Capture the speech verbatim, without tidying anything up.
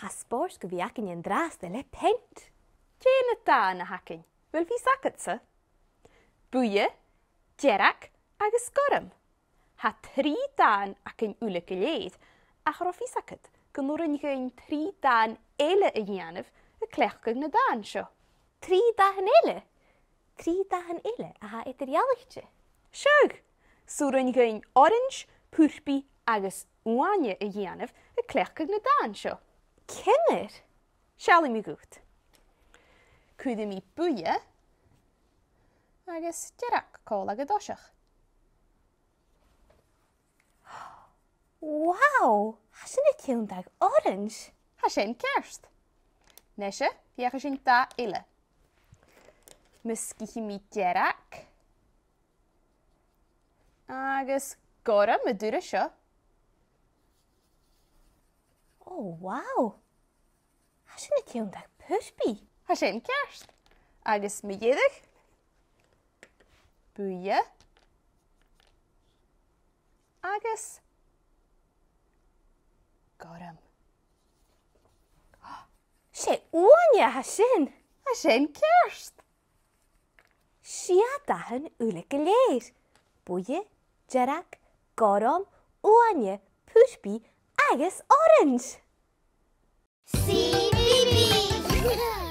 Tha spòrs gu bhith againn an-dràsta le peant. Dè na dàin a th' againn? A bheil fios agadsa? Buidhe, dearg agus gorm. Tha trì dàin againn uile gu lèir, ach an robh fios agad gun urrainn dhuinn trì dàin eile a dhèanamh a' cleachdadh na dàin seo? Trì dathan eile? Trì dathan eile a tha eadar-dhealaichte? Seadh! 'S urrainn dhuinn orains, purpaidh agus uaine a dhèanamh a' cleachdadh na dàin seo. Ciamar? Seallaidh mi dhut. Cuiridh mi buidhe agus dearg còmhla an toiseach. Wow! Tha sin a' tionndadh orains. Tha sin ceart. Nise, feuchaidh sinn dath eile. Measgaichidh mi dearg agus gorm an turas seo. Oh, wow! Tha sin a' tionndadh purpaidh. Tha sin ceart. Agus mu dheireadh, buidhe agus gorm. 'S e uaine a tha sin. Tha sin ceart. Sia dathan uile gu lèir. Buidhe, dearg, gorm, uaine, purpaidh agus orains. C B B.